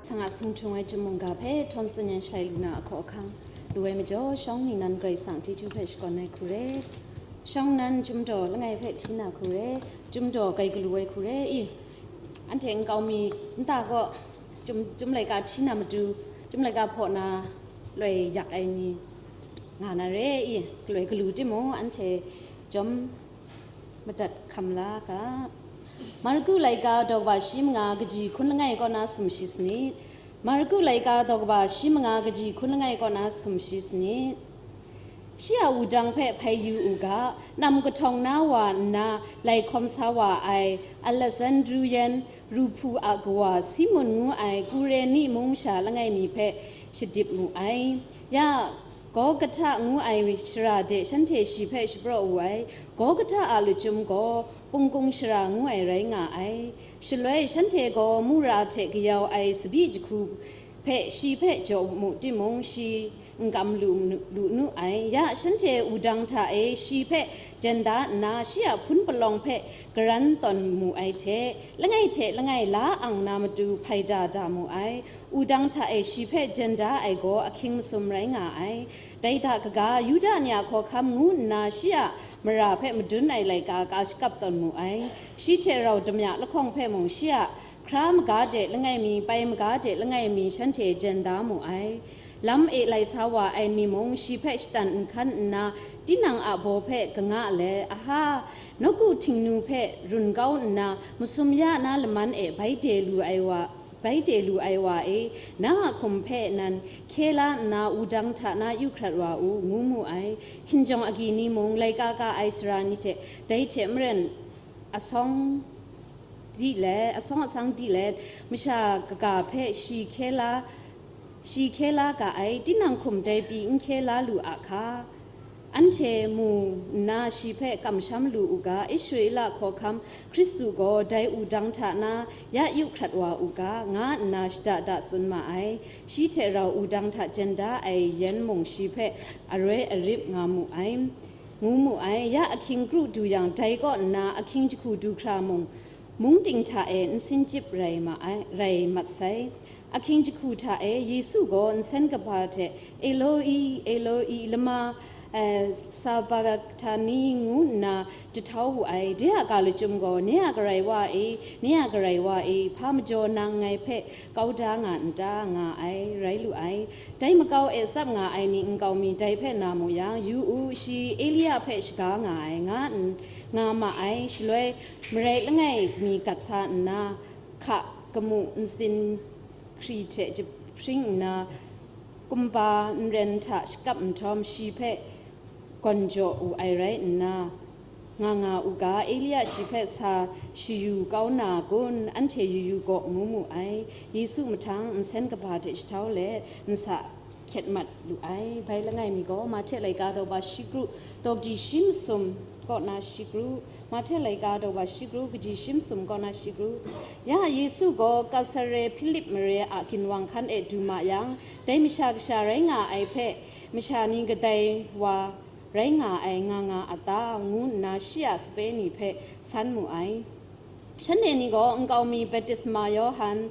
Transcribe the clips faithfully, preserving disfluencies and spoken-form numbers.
Sang a sung htung ai chyum mungga hpe htawn tsun yan shalai lu na ahkaw ahkang lu ai majaw, shawng ningnan Karai Kasang chyeju hpe shakawn ai hku re. Shawng nan chyum daw langai hpe hti na hku re, chyum daw grai galu ai hku re i. Anhte nkau mi nta kaw chyum, chyum laika hti na matu, chyum laika hpaw na loi yak ai ni nga na re i, loi galu timung, anhte jawm madat hkam la ga. Marku laika daw kaba shi manga kaji hkun langai kaw na sumshi sanit. Marku laika daw kaba shi manga kaji hkun langai kaw na sumshi sanit. Shi a wudang hpe hpai yu u ga, nam kahtawng na wa nna lai hkawm sa wa ai Alesandru yan Ruhpu a kawa Simun ngu ai Kureni mung masha langai mi hpe shadip mu ai. Ya Golgahta ngu ai shara de shanhte shi hpe shapraw wu ai. Golgahta a lachyum gaw Pungkung Shara ngu ai rai nga ai. Shaloi shanhte gaw mura hte kayau ai tsabyi jahku hpe shi hpe jaw mu timung, shi n kam lu, lu nu ai. Ya shanhte wudang hta e shi hpe jen da nna, shi a hpun palawng hpe karan tawn mu ai hte, langai hte langai la ang na matu hpai da da mu ai. Wudang hta e shi hpe jen da ai gaw ahkying masum rai nga ai. Dai hta kaga, Yuda ni a hkawhkam ngu nna shi a mara hpe madun ai laika ka shakap tawn mu ai. Shi hte rau damya lahkawng hpe mung shi a hkra maga de langai mi, pai maga de langai mi shanhte jen da mu ai. Lam e lai sa wa ai ni mung shi hpe shatan nhkan nna, tinang a baw hpe kanga let, aha, nawku htingnu hpe run kau nna, masum ya na laman e bai de lu ai wa, bai de lu ai wa e, na a hkum hpe nan hkye la nna wudang hta na yu hkrat wa u, ngu mu ai. Hkinjawng agyi ni mung, laika ka ai sara ni hte dai hte maren asawng di let, asawng asang di let, masha kaga hpe shi hkye la, shi hkye la ga ai, tinang hkum dai pyi n hkye la lu a hka? Anhte mu nna shi hpe kamsham lu u ga, Israela hkawhkam Hkristu gaw dai wudang hta na ya yu hkrat wa u ga, nga nna shada da tsun ma ai. Shi hte rau wudang hta jen da ai yan mung shi hpe aroi arip nga mu ai, ngu mu ai. Ya ahkying kru du yang, dai kaw nna ahkying jahku du hkra mung, mung ting hta e nsin chyip rai ma ai, rai mat sai. Ahkying jahku hta e Yesu gaw nsen kaba hte, "Eloi, Eloi, lama, eh, sabakhtani?" ngu nna jahtau wu ai. De a ga lachyum gaw, "Nye a Karai Wa e, nye a Karai Wa e, hpa majaw nang ngai hpe kau da nga n ta?" nga ai, rai lu ai. Dai makau e tsap nga ai ni nkau mi dai hpe na mu yang, "Yu u, shi Elia hpe shaga nga ai," nga n, nga ma ai. Shaloi marai langai mi gat sa nna, hka kamu ntsin hkri hte jahpring nna, kumba nren hta shakap nhtawm, shi hpe gawn jaw wu ai rai nna, nga nga u ga, Elia shi hpe sa shayu kau na kun, anhte yu yu gaw, ngu mu ai. Yesu mahtang nsen kaba hte jahtau let, nsa hkyet mat lu ai. Bai langai mi gaw, Mahte laika daw ba shi kru, daw kaji shi masum kaw na shi kru, Mahte laika daw ba shi kru, kaji shi masum kaw na shi kru. Ya Yesu gaw Kasare Hpilip mare a ginwang hkan e du ma yang, dai Masha Kasha rai nga ai hpe, masha ni kadai wa rai nga ai nga nga a ta? ngu nna shi a sape ni hpe san mu ai. Shanhte ni gaw nkau mi Baptisma Yawhan,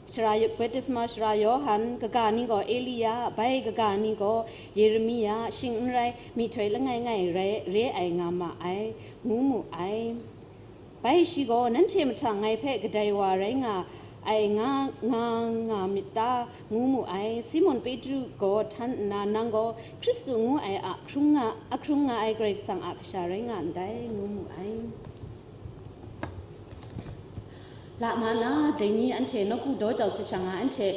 shara, Baptisma shara Yawhan, kaga ni gaw Elia, bai kaga ni gaw Yeremia, shing n rai, myihtoi langai ngai rai, re ai nga ma ai, ngu mu ai. Bai shi gaw, "Nanhte mahtang ngai hpe kadai wa rai nga ai nga, nga, nga myit ta?" ngu mu ai. Simon Petru gaw htan nna, "Nang gaw Hkristu ngu ai a hkrung nga, a hkrung nga ai Karai Kasang a Kasha rai nga ndai," ngu mu ai. La ma na, dai ni anhte nawku daw jau sa shang nga, anhte,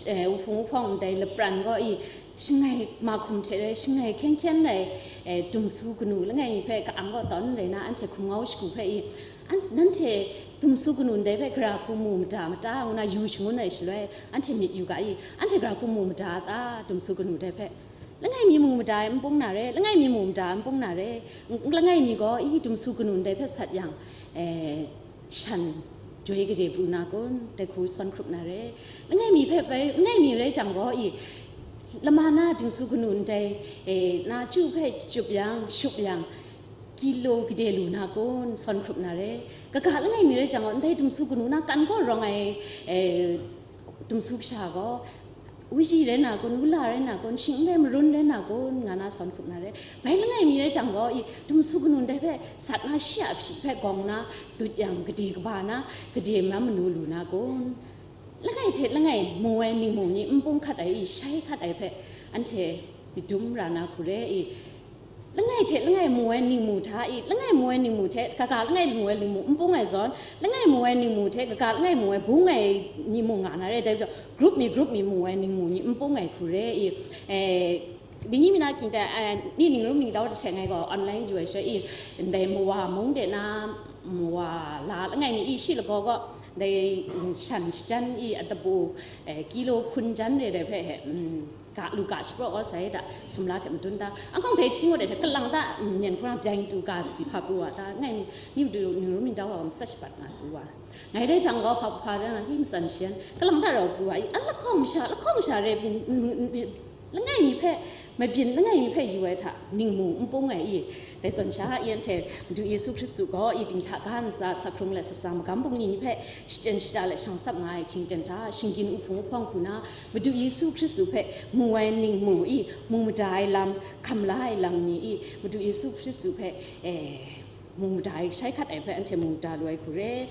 eh, wuhpung wuhpawng ndai lapran gaw i, shangai mahkum hte rai, shangai hkyen hkyen rai, eh, dumsu kanu langai mi hpe ka-ang kaw tawn rai na, anhte hkum ngau shagu hpe i, an-, nanhte dumsu kanu ndai hpe gara hku mu mada mada ngu na yu shangun ai shaloi, anhte myit yu ga i, anhte gara hku mu mada a ta, dumsu kanu ndai hpe? Langai mi mu mada ai npung na re, langai mi mu mada ai npung na re, n-, langai mi gaw, i, dumsu kanu ndai hpe sat yang, eh, shan joi gade pru na kun, dai hku sawn hkrup na re. Langai mi hpe bai, langai mi rai jang gaw, i, lama na dumsu kanu ndai, eh, na chyu hpe chyup yang, shup yang, kilo gade lu na kun, sawn hkrup na re. Kaga langai mi rai jang gaw, ndai dumsu kanu na kan kaw rawng ai, eh, Tumsu kasha gaw, wuji rai na kun, wula rai na kun, shing n rai marun rai na kun, nga na sawn hkrup na re. Bai langai mi rai jang gaw, i, tumsu kanu ndai hpe sat na shi a hpyi hpe gawng na, dut yang gade kaba na, gade lam manu lu na kun. Langai hte langai mu ai ningmung ni npung hkat ai, i, shai hkat ai hpe, anhte myidum ra na hku re, i, langai hte langai mu ai ningmu hta i, langai mu ai ningmu hte kaga langai mu ai ningmu n bung ai zawn, langai mu ai ningmu hte kaga langai mu ai bung ai ni mung nga na re, dai majaw group mi group mi mu ai ningmu ni n bung ai hku re i, eh, dingyi mi na hkying hte, eh, ni ning rum ningdau hte ngai gaw online yu ai sha i, ndai mawa mung de na, mawa la langai mi i shi lagaw gaw, dai, mm, shan shajan i atabu, eh, kilo hkun jan re dai hpe he, mm, ga lu ga shapraw kau sai da, sumla hte madun da, anghkawng dai hti ngut ai hte kalang da, mm, myen hkra byaing tu ga si hpa pru wa da, ngai mi, mi madu ni ru mi dau wa, matsat shabat nga pru wa. Ngai dai jang gaw hpa hpa da, hi matsan shian, kalang da rau pru wa, i, a lahkawng masha, lahkawng masha re byin, mm, mm, mm, langai mi hpe, mabyin langai mi hpe yu ai hta, ningmu n pung ai i, dai zawn sha i, anhte Madu Yesu Hkristu gaw i, dinghta ga ntsa, asak hkrung let sasa magam bungli ni hpe shachyen shata let shangsap nga ai hkying ten hta, shinggyim uhpung uhpawng hku na, Madu Yesu Hkristu hpe mu ai ningmu i, mu mada ai lam, hkam la ai lam ni i, Madu Yesu Hkristu hpe, eh, mu mada ai, shai hkat ai hpe anhte mu mada lu ai hku re.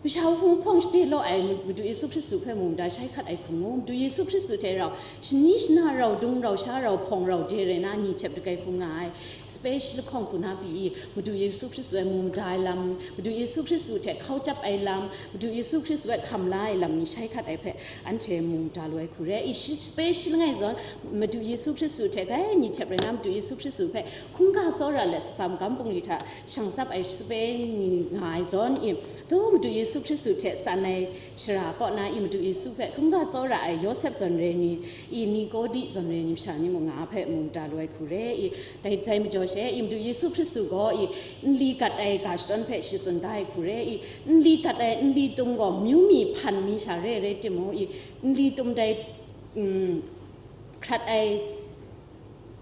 Masha uhpung uhpawng shade law ai Madu Yesu Hkristu hpe mu mada shai hkat ai hku mu, Madu Yesu Hkristu hte rau shani shana rau dung rau sha rau hpawng rau de rai na ni htep dagai hku nga ai, special lahkawng hku na pyi i, Madu Yesu Hkristu e mu mada ai lam, Madu Yesu Hkristu hte hkau chyap ai lam, Madu Yesu Hkristu e hkam la ai lam ni shai hkat ai hpe anhte mu mada lu ai hku re. I shi special langai zawn, Madu Yesu Hkristu hte grai ni htep rai na, Madu Yesu Hkristu hpe hkungga tsawra let sasa magam bungli hta shangsap ai sape ni nga ai zawn i, tu Madu Yesu Hkristu hte tsan ai shara kaw na i, Madu Yesu hpe hkungga tsawra ai Yawsep zawn re ni i, Nikodi zawn re ni masha ni mung nga hpe mu mada lu ai hku re i, dai, dai majaw she i, Madu Yesu Hkristu gaw i, nli gat ai ga shadawn hpe shi tsun da ai hku re i, nli gat ai nli tum gaw myu mi hpan mi sha re rai timung i, nli tum dai, mm, hkrat ai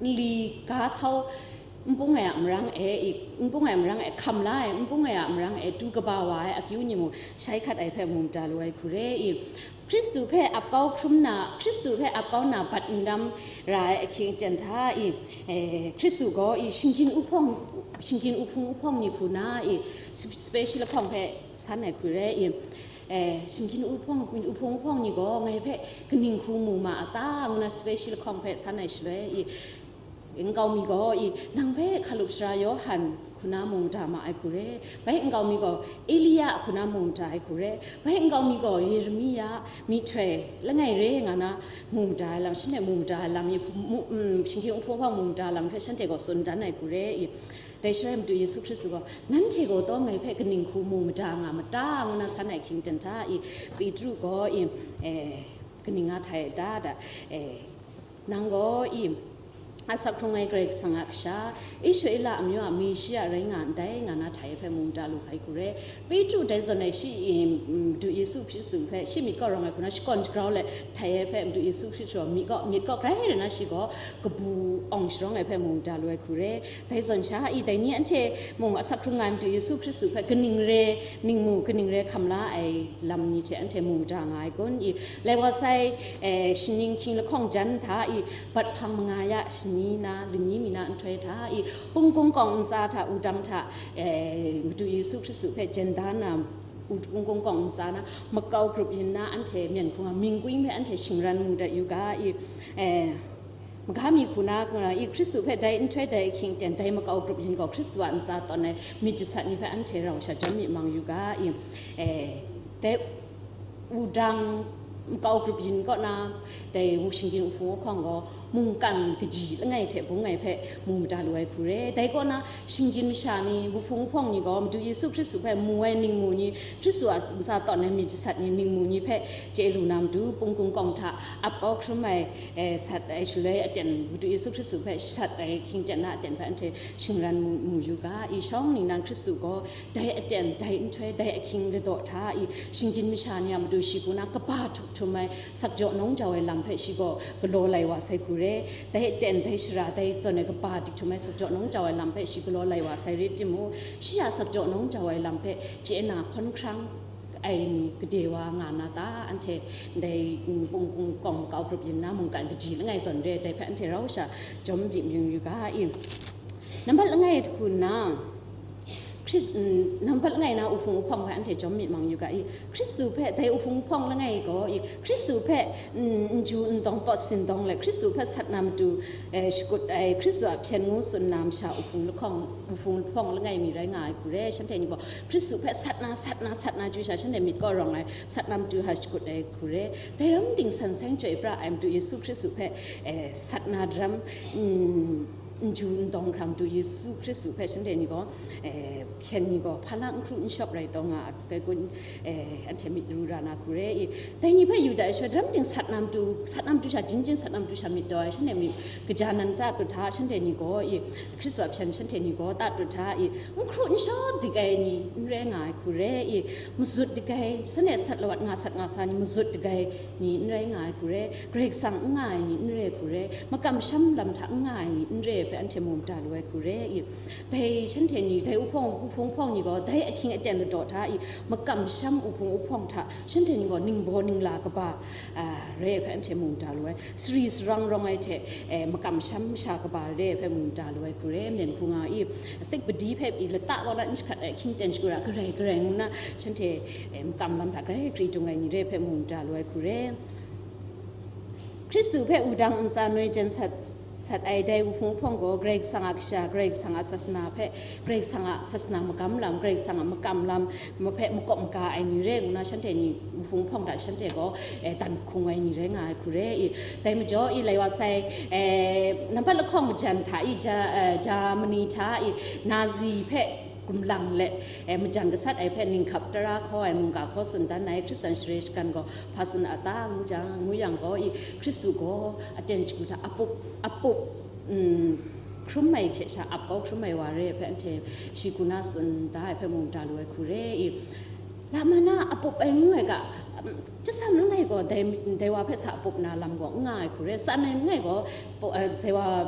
nli ga sau n bung ai a marang e i, n bung ai a marang e hkam la ai, n bung ai a marang e tu kaba wa ai akyu ni mung shai hkat ai hpe mu mada lu ai hku re i, Hkristu hpe ap kau hkrum na, Hkristu hpe ap kau na bat n ram ra ai ahkying aten hta i, eh, Hkristu gaw i shinggyim uhpawng, shinggyim uhpung uhpawng ni hku na i, spe-, special lahkawng hpe san ai hku re i, eh, shinggyim uhpawng, uhpung uhpawng ni gaw ngai hpe kaning hku mu ma a ta, ngu na special lahkawng hpe san ai shaloi i, nkau mi gaw i, nang hpe hkalup sara Yawhan hku na mu mada ma ai hku re, bai nkau mi gaw Elia hku na mu mada ai hku re, bai nkau mi gaw Yeremia, myihtoi langai re nga na mu mada ai lam, shanhte mu mada ai lam i, mu, mm, shinggyim uhpung uhpawng mu mada ai lam hpe shanhte gaw tsun dan ai hku re i, dai shaloi Madu Yesu Hkristu gaw, nanhte gaw taw ngai hpe kaning hku mu mada nga ma ta, ngu na san ai hkying ten hta i, Petru gaw i, eh, kaning nga htai ai ta da, eh, nang gaw i, asak hkrung ai Karai Kasang a kasha, Israela amyu a Meshia rai nga ndai, nga na htai hpe mu mada lu hkai hku re. Petru dai zawn e shi i, mm, Madu Yesu Hkristu hpe shi myit kaw rawng ai hku na shakawn shagrau let htai ai hpe Madu Yesu Hkristu myit kaw, myit kaw grai rai na shi gaw kabu awng sharawng ai hpe mu mada lu ai hku re. Dai zawn sha i, dai ni anhte mung asak hkrung nga ai Madu Yesu Hkristu hpe kaning re ningmu, kaning re hkam la ai lam ni hte anhte mu mada nga ai kun i, lai wa sai, eh, shaning hkying lahkawng jan hta i, bat hpang manga ya shani na, lani mi na nhtoi hta i, Pungkung kawng ntsa hta, wudang hta, eh, Madu Yesu Hkristu hpe jen da na, wudung kungkawng ntsa na, makau grup yin na, anhte myen hkung a mingkwi hpe anhte shingran mu dat yu ga i, eh, maga mi hku na, hku na i, Hkristu hpe dai nhtoi dai ahkying aten dai makau grup yin gaw Hkristu a ntsa tawn ai myit jasat ni hpe anhte rau sha jawm myit mang yu ga i, eh, dai wudang makau grup yin kaw na, dai wu shinggyim uhpung uhpawng gaw mungkan kaji langai hte bung ai hpe mu mada lu ai hku re. Dai kaw na, shinggyim masha ni, wuhpung uhpawng ni gaw Madu Yesu Hkristu hpe mu ai ningmu ni, Hkristu a ntsa tawn ai myit jasat ni ningmu ni hpe chye lu na matu, pungkung kawng hta ap kau hkrum ai, eh, sat ai shaloi aten, Madu Yesu Hkristu hpe sat ai hkying ten na aten hpe anhte shingran mu, mu yu ga, i shawng ningnan Hkristu gaw dai aten, dai nhtoi, dai ahkying ladaw hta i, shinggyim masha ni a matu shi hku na kaba htuk htum ai, sakjaw nawng jau ai lam hpe shi gaw galaw lai wa sai hku re. Dai aten, dai shara, dai zawn e kaba dik htum ai sakjaw nawng jau ai lam hpe shi galaw lai wa sai rai timung, shi a sakjaw nawng jau ai lam hpe chye na hkawn hkrang, Ai ni gade wa nga na ta, anhte ndai, mm, kung, kung, kawng makau grup yin na mungkan kaji langai zawn re, dai hpe anhte rau sha jawm myit yu ga i. Nambat langai hku nna, Hkri-, mm, nambat langai na uhpung uhpawng hpe anhte jawm myit mang yu ga i. Hkristu hpe dai uhpung uhpawng langai gaw i, Hkristu hpe, mm, n ju n dawng pawt sindawng let, Hkristu hpe sat na matu, eh, shakut ai, Hkristu a hpyen ngu tsun na masha uhpung lahkawng, uhpung lahpawng langai mi rai nga ai hku re, shanhte ni gaw Hkristu hpe sat na, sat na, sat na chyu sha, shanhte myit kaw rawng ai, sat na matu hta shakut ai hku re. Dai ram ting san seng chyoi pra ai Madu Yesu Hkristu hpe, eh, sat na daram, mm, n ju n dawng hkra Madu Yesu Hkristu hpe shanhte ni gaw, eh, hpyen ni gaw hpa na n hkru n shawp rai taw nga ai kun, eh, anhte myit ru ra na hku re i. Dai ni hpe yu dat ai sha, daram ting sat na matu, sat na matu sha, jin jin sat na matu sha myit taw ai, shanhte myit kaja nan ta tut hta, shanhte ni gaw i, Hkristu a hpyen shanhte ni gaw ta tut hta i, n hkru n shawp dik ai ni n rai nga ai hku re i, mazut dik ai, shanhte sat lawat nga sat nga sa ni mazut dik ai ni n rai nga ai hku re, Karai Kasang n nga ai ni n re hku re, makamsham lam hta n nga ai ni n re hpe anhte mu mada lu ai hku re i. Dai shanhte ni, dai uhpawng, uhpung uhpawng ni gaw, dai ahkying aten ladaw hta i, makamsham uhpung uhpawng hta shanhte ni gaw ningbaw ningla kaba, a, re hpe anhte mu mada lu ai. Sari sarang rawng ai hte, e, makamsham masha kaba re hpe mu mada lu ai hku re, myen hku nga i, sik padi hpe i lata kaw na n shahkat ai ahkying aten shakura garai garai ngu na, shanhte, e, makam lam hta garai grai dung ai ni re hpe mu mada lu ai hku re. Hkristu hpe wudang ntsa noi jen sat, sat ai dai uhpung uhpawng gaw Karai Kasang a kasha, Karai Kasang a sasana hpe, Karai Kasang a sasana magam lam, Karai Kasang a makam lam, ma hpe makawp maga ai ni re ngu na, shanhte ni uhpung uhpawng hta shanhte gaw, e, dan hkung ai ni rai nga ai hku re i. Dai majaw i, lai wa sai, e, nambat lahkawng majan hta i, Ja-, e, Jamani hta i, Nazi hpe gumlang let, e, majan gasat ai hpe ninghkap tara hkaw ai mungga hkaw tsun dan ai Hkristan share shagan gaw hpa tsun a ta ngu jang, ngu yang gaw i, Hkristu gaw aten shagu hta apup, apup, mm, hkrum ai hte sha ap kau hkrum ai wa re ai hpe anhte shi hku na tsun da ai hpe mu mada lu ai hku re i. Lamana apup ai ngu ai ga, mm, chyasam langai gaw dai, dai wa hpe sa apup na lam gaw n nga ai hku re, san ai langai gaw, po-, eh, dai wa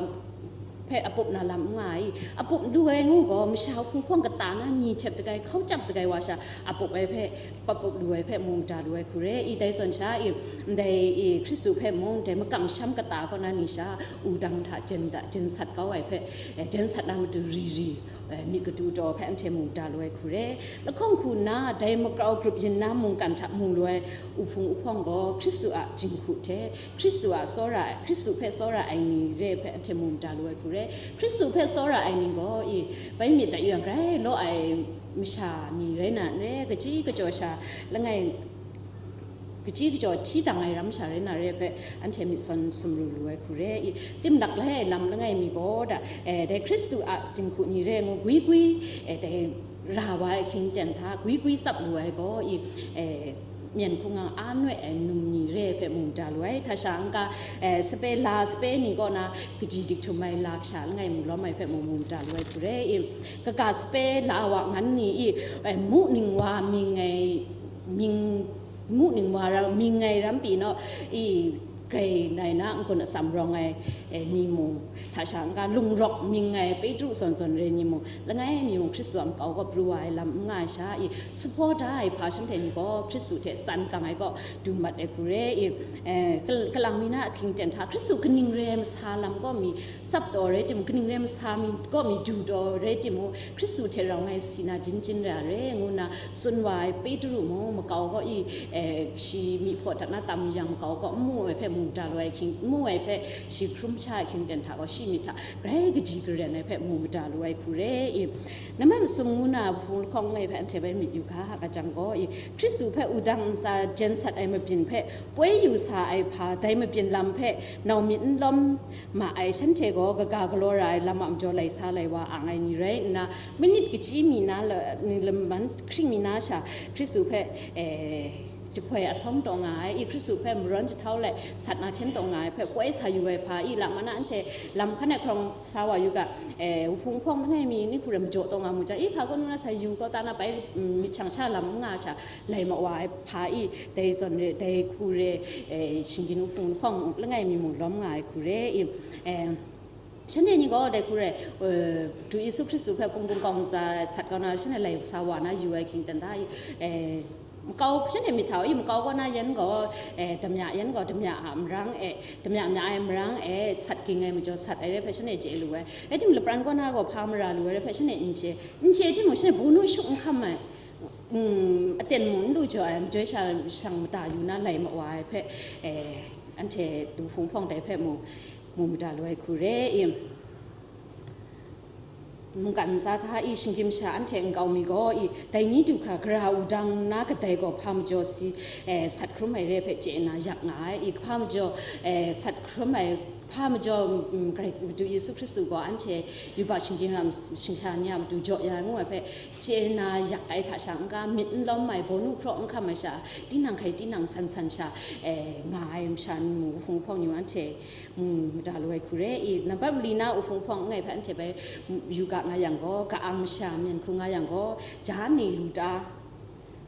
hpe apup na lam n nga ai. Apup lu ai ngu gaw, masha hpung hpawng kata na ni htep dagai, hkau chyap dagai wa sha, apup ai hpe, apup lu ai hpe mu mada lu ai hku re i. Dai zawn sha i, ndai i, Hkristu hpe mung, dai makamsham kata kaw na ni sha, wudang hta jen da, jen sat kau ai hpe, eh, jen sat na matu ri ri, eh, myit kadu daw hpe anhte mu mada lu ai hku re. Lahkawng hku nna, dai magrau grup yin na mungkan hta mu lu ai uhpung uhpawng gaw, Hkristu a jinghku hte, Hkristu a tsawra ai, Hkristu hpe tsawra ai ni re hpe anhte mu mada lu ai hku re. Hkristu hpe tsawra ai ni gaw, i, bai myit dat yu yang, grai law ai masha ni rai na n re, kaji kachyaw sha langai, kaji kachyaw hti dang ai ram sha rai na re hpe, anhte myit sawn sumru lu ai hku re. I, timlak lai ai lam langai mi gaw, da, eh, dai Hkristu a jinghku ni re ngu gwi gwi, eh, dai ra wa ai hkying ten hta gwi gwi tsap lu ai gaw, i, eh, myen hku nga a noi ai num ni re hpe mu mada lu ai. Hta sha n-ga, eh, sape la sape ni kaw na kaji dik htum ai la kasha langai mu lawm ai hpe mu, mu mada lu ai hku re i. Kaga sape la wa ngan ni i, eh, mu ning wa mying ai, mying, mu ning wa ra, mying ai ram pyi naw i, grai nai na n-gun atsam rawng ai, eh, ni mung, hta sha n-ga lungrawk mying ai Petru zawn zawn re ni mung, langai mi mung Hkristu a makau kaw pru wa ai lam n nga ai sha i, suhpaw da ai hpa shanhte ni gaw Hkristu hte tsan kang ai kaw du mat ai hku re i, eh, kal-, kalang mi na ahkying ten hta Hkristu kaning re ai masa lam kaw mi tsap taw rai timung, kaning re ai masa mi kaw mi du taw rai timung, Hkristu hte rau ngai si na jin jin ra re ngu nna tsun wa ai Petru mung makau kaw i, eh, shi myi hpaw dat na tam yang makau kaw n mu ai hpe mu mada lu ai hkying, n mu ai hpe shi hkrum sha ai hkying ten hta gaw shi myit hta grai kaji karen ai hpe mu mada lu ai hku re i. Nambat masum ngu na hpung lahkawng langai hpe anhte bai myit yu ga, ga jang gaw i, Hkristu hpe wudang ntsa jen sat ai mabyin hpe poi yu sa ai hpa, dai mabyin lam hpe nau myit n lawm ma ai shanhte gaw, kaga galaw ra ai lam a majaw lai sa lai wa ang ai ni rai nna, minit kachyi mi na la-, ni laman hkring mi na sha Hkristu hpe, eh, jahpoi asawng taw nga ai, i Hkristu hpe marawn jahtau lai sat na hkyen taw nga ai hpe poi sa yu ai hpa, i lam mana anhte lam hkan ai hkawng sa wa yu ga, eh, wuhpung hpawng langai mi ni hku rai majaw taw nga mu jang, i hpa kaw nu na sa yu kau ta na bai, mm, myit shang sha lam n nga sha lai ma wa ai hpa, i dai zawn re, dai hku re, eh, shinggyim wuhpung hpawng langai mi mung lawm nga ai hku re, i, eh, shanhte ni gaw dai hku re, eh, Madu Yesu Hkristu hpe hpung hpung kawng ntsa sat kau na, shanhte lai sa wa na yu ai hkying ten hta, i, eh, Makau shanhte myit hta u, i makau kaw na yan gaw, eh, damya yan gaw, damya a marang e, damya mya ai marang e, sat ging ai majaw sat ai rai hpe shanhte chye lu ai. Rai timung, lapran kaw na gaw hpa mara lu ai rai hpe shanhte n chye, n chye timung, shanhte bawnu shuk n hkam ai, mm, aten mu n lu jaw ai, majoi sha shang mada yu na lai ma wa ai hpe, eh, anhte du hpung hpawng dai hpe mu, mu mada lu ai hku re i. Mungkan ntsa hta i shinggyim sha anhte nkau mi gaw i, dai ni du hkra gara wudang na kadai gaw hpa majaw si, eh, sat hkrum ai re hpe chye na yak nga ai i, hpa majaw, eh, sat hkrum ai, hpa majaw, mm, Karai Madu Yesu Hkristu gaw anhte yubak shinggyim lam shinghkra ni a matu jaw ya ai ngu ai hpe chye na yak ai hta sha n-ga, myit n lawm ai, bawnu hkraw n hkam ai sha, tinang hkrai tinang san san sha, eh, nga ai masha ni mung, hpung hpawng ni mung anhte, mm, mada lu ai hku re i, nambat mali na u hpung hpawng langai hpe anhte bai, mm, yu ga nga yang gaw, ka-ang masha myen hku nga yang gaw, ja ni lu ta,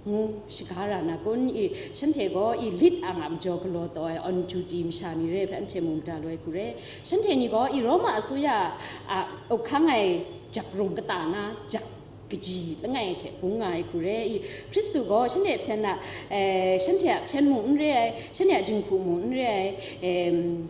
ngu shaga ra na kun i, shanhte gaw i lit ang a majaw galaw taw ai on duty masha ni re hpe anhte mung mada lu ai hku re. Shanhte ni gaw i Roma asuya a up hkang ai jak rung kata na jak kaji langai hte bung nga ai hku re i, Hkristu gaw shanhte hpyen a, eh, shanhte a hpyen mung n re ai, shanhte a jinghku mung n re ai, em,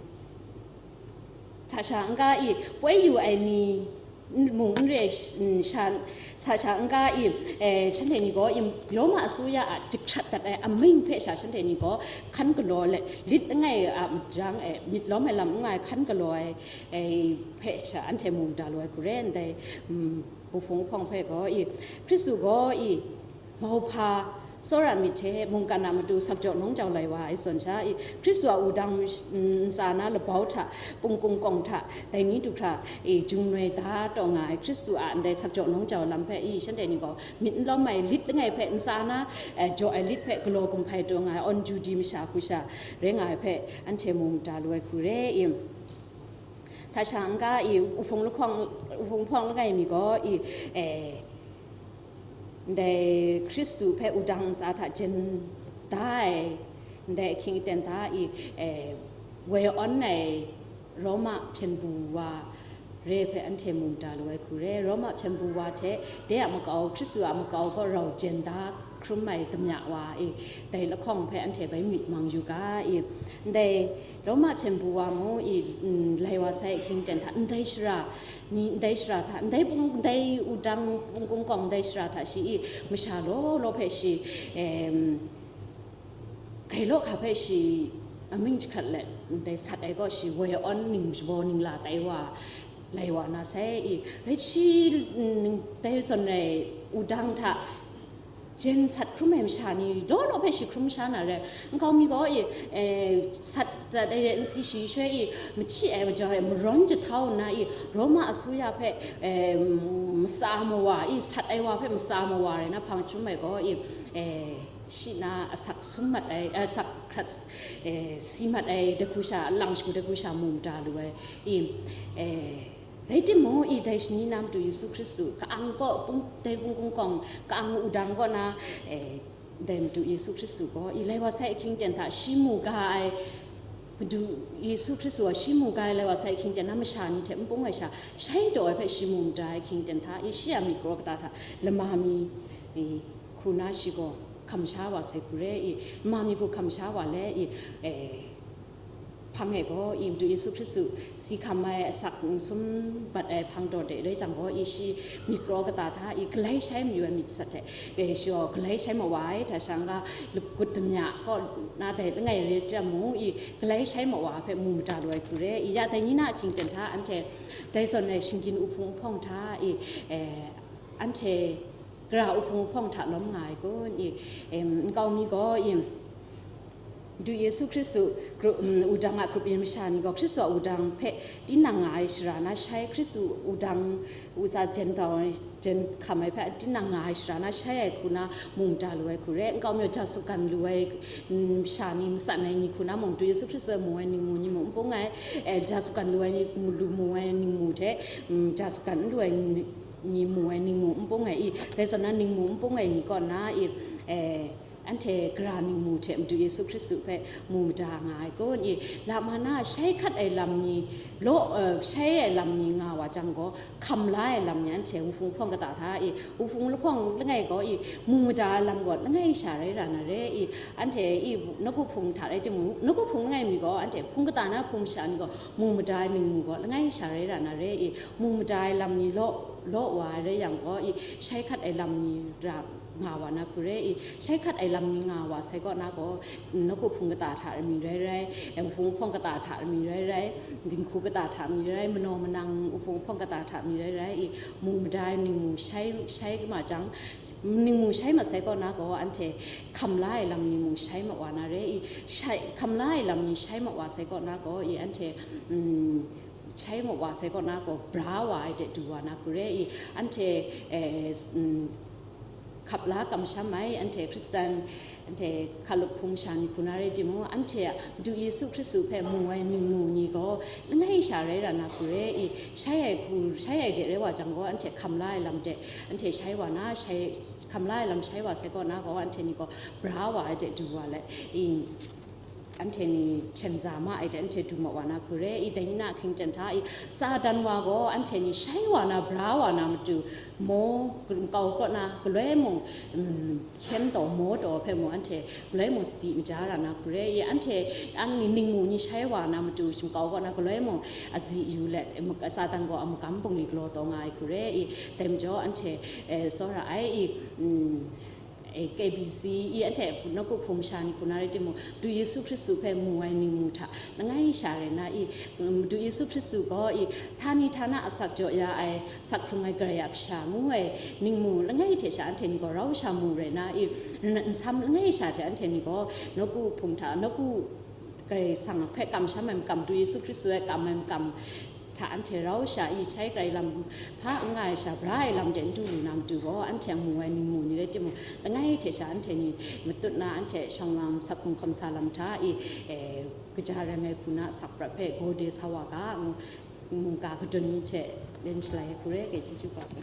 sa sha n-ga i, poi yu ai ni mung n re ai sh-, n, sha, sa sha n-ga i, eh, shanhte ni gaw i, Roma asuya a jahkrat dat ai amying hpe sha shanhte ni gaw hkan galaw let, lit langai a majaw e, myit lawm ai lam n nga ai hkan galaw ai, eh, hpe sha anhte mung mada lu ai hku re, ndai, mm, bu hpung hpawng hpe gaw i, Hkristu gaw i, mauhpa tsawra myit hte mungkan a matu sakjaw nawng jau lai wa ai zawn sha i, Hkristu a wudang, mm, ntsa na labau hta, pungkung kawng hta, dai ni du hkra i, jungnoi da taw nga ai Hkristu a ndai sakjaw nawng jau lam hpe i, shanhte ni gaw myit n lawm ai lit langai hpe ntsa na, eh, jaw ai lit hpe galaw gumhpai taw nga ai on duty masha hku sha rai nga ai hpe anhte mung mada lu ai hku re i. Hta sha n-ga i, u hpung lahkawng, u hpung hpawng langai mi gaw i, eh, ndai Hkristu hpe wudang ntsa hta jen da ai, ndai ahkying aten hta i, eh, woi awn ai Roma hpyen bu wa re hpe anhte mung mada lu ai hku re. Roma hpyen bu wa hte de a makau, Hkristu a makau gaw rau jen da hkrum ai damya wa i, dai lahkawng hpe anhte bai myit mang yu ga i, ndai Roma hpyen bu wa mung i, mm, lai wa sai ahkying aten hta, ndai shara ni, ndai shara hta, ndai pung, ndai wudang pungkung kawng ndai shara hta shi i, masha law law hpe shi, em, grai law hka hpe shi amying jahkrat let, ndai sat ai gaw shi woi awn ning shabaw ningla tai wa, lai wa na sai i, rai shi, mm, dai zawn ai wudang hta, jen sat hkrum ai masha ni law law hpe shi hkrum sha na re. Nkau mi gaw i, eh, sat dat ai n si shi shoi i, machyi ai majaw e, marawn jahtau nna i, Roma asuya hpe, eh, matsa mawa i, sat ai wa hpe matsa mawa rai na hpang chyum ai gaw i, eh, shi na asak sum mat ai, asak hkrat, eh, si mat ai, dahku sha, lang shagu dahku sha mung mada lu ai i, eh, rai timung, i dai shani na Madu Yesu Hkristu, ka-ang kaw pung, dai pungkung kawng, ka-ang wudang kaw na, eh, dai Madu Yesu Hkristu gaw, i lai wa sai ahkying aten hta shi mu ga ai, Madu Yesu Hkristu gaw shi mu ga ai lai wa sai ahkying aten na masha ni hte n pung ai sha, shai taw ai hpe shi mu mada ai ahkying aten hta, i shi a myit karaw kata hta lama mi, i, hku na shi gaw hkam sha wa sai hku re, i, lama mi hku hkam sha wa le, i, eh, hpang e gaw, i Madu Yesu Hkristu si hkam ai asak n sum bat ai hpang taw de rai jang gaw, i shi myit karaw kata hta, i galai shai mayu ai myit sat hte, e shi gaw galai shai mawa ai, hta sha n-ga lagut damya kaw na dai langai rai tim mung, i galai shai mawa hpe mu mada lu ai hku re, i ya dai ni na ahkying aten hta, anhte dai zawn ai shinggyim u hpung u hpawng hta, i, e, anhte gara u hpung u hpawng hta lawm nga ai kun, i, em, nkau mi gaw, i, Madu Yesu Hkristu grup, mm, wudang a grup yin masha ni gaw, Hkristu a wudang hpe tinang nga ai shara na shai, Hkristu wudang u tsa jen kau ai, jen hkam ai hpe tinang nga ai shara na shai ai hku na mu mada lu ai hku re. Nkau mi gaw, ja sutgan lu ai, mm, masha ni matsan ai ni hku na mung, Madu Yesu Hkristu e mu ai ningmu ni mung n pung ai, eh, ja sutgan lu ai ni, lu mu ai ningmu hte, mm, ja sutgan n lu ai ni, ni mu ai ningmu n pung ai i, dai zawn na ningmu n pung ai ni kaw na i, eh, Anhte gara ningmu hte Madu Yesu Hkristu hpe mu mada nga ai kun i, lamana shai hkat ai lam ni law, eh, shai ai lam ni nga wa jang gaw, hkam la ai lam ni anhte wuhpung hpawng kata hta i, wuhpung lahkawng langai gaw i, mu mada ai lam gaw langai sha rai ra na re i, anhte i, nawku hpung hta rai timung, nawku hpung langai mi gaw anhte hpung kata na hpung masha ni gaw mu mada ai ningmu gaw langai sha rai ra na re i, mu mada ai lam ni law, law wa ai rai yang gaw i, shai hkat ai lam ni ra nga wa na hku re i, shai hkat ai lam ni nga wa sai kaw na gaw, nawku hpung kata hta rami rai rai, wuhpung hpawng kata hta rami rai rai, dinghku kata hta rami rai rai, manaw manang wuhpung hpawng kata hta rami rai rai i, mu mada ai ningmu shai, shai ma jang, ningmu shai ma sai kaw na gaw, anhte hkam la ai lam ni mung shai ma wa na re i, shai, hkam la ai lam ni shai ma wa sai kaw na gaw i, anhte, mm, shai ma wa sai kaw na gaw, bra wa ai de du wa na hku re i, anhte, eh, s-, mm, hkap la kamsham ai, anhte Hkristan, anhte hkalup hpung sha ni hku na rai timung, anhte a Madu Yesu Hkristu hpe mu ai ningmu ni gaw, langai sha rai ra na hku re i, shai ai hku, shai ai de rai wa jang gaw, anhte hkam la ai lam de, anhte shai wa na, shai, hkam la ai lam shai wa sai kaw na gaw, anhte ni gaw bra wa ai de du wa let i, anhte ni hten za ma ai de, anhte du ma wa na hku re i, dai ni na ahkying ten hta i, Satan wa gaw anhte ni shai wa na, bra wa na matu, maw, makau kaw na, galoi mung, mm, hkyen taw, maw taw hpe mung, anhte galoi mung sadi maja ra na hku re i, anhte ang ni ningmu ni shai wa na matu, makau kaw na, galoi mung azi yu let, Satan gaw a magam bungli galaw taw nga ai hku re i, dai majaw anhte, eh, tsawra ai i, mm, eh, K B C i, anhte nawku hpung masha ni hku na rai timung, Madu Yesu Hkristu hpe mu ai ningmu hta langai sha rai na i, mm, Madu Yesu Hkristu gaw i, htani htana asak jaw ya ai, asak hkrung ai Karai a Kasha ngu ai ningmu langai hte sha anhte ni gaw rau sha mu rai na i, n-, nsam langai sha hte anhte ni gaw nawku hpung hta, nawku Karai Kasang hpe kamsham ai makam, Madu Yesu Hkristu e kam ai makam hta anhte rau sha i, shai Karai lam hpa n nga ai sha, bra ai lam de n du lu na matu gaw, anhte a mu ai ningmu ni rai timung, langai hte sha anhte ni matut na, anhte shawng lam, asak hkrung hkawm sa lam hta i, eh, kaja rai ngai hku na asak prat hpe gaw de sa wa ga, ngu, mungga kadun ni hte len shalai ai hku re, ke chyeju kau sa.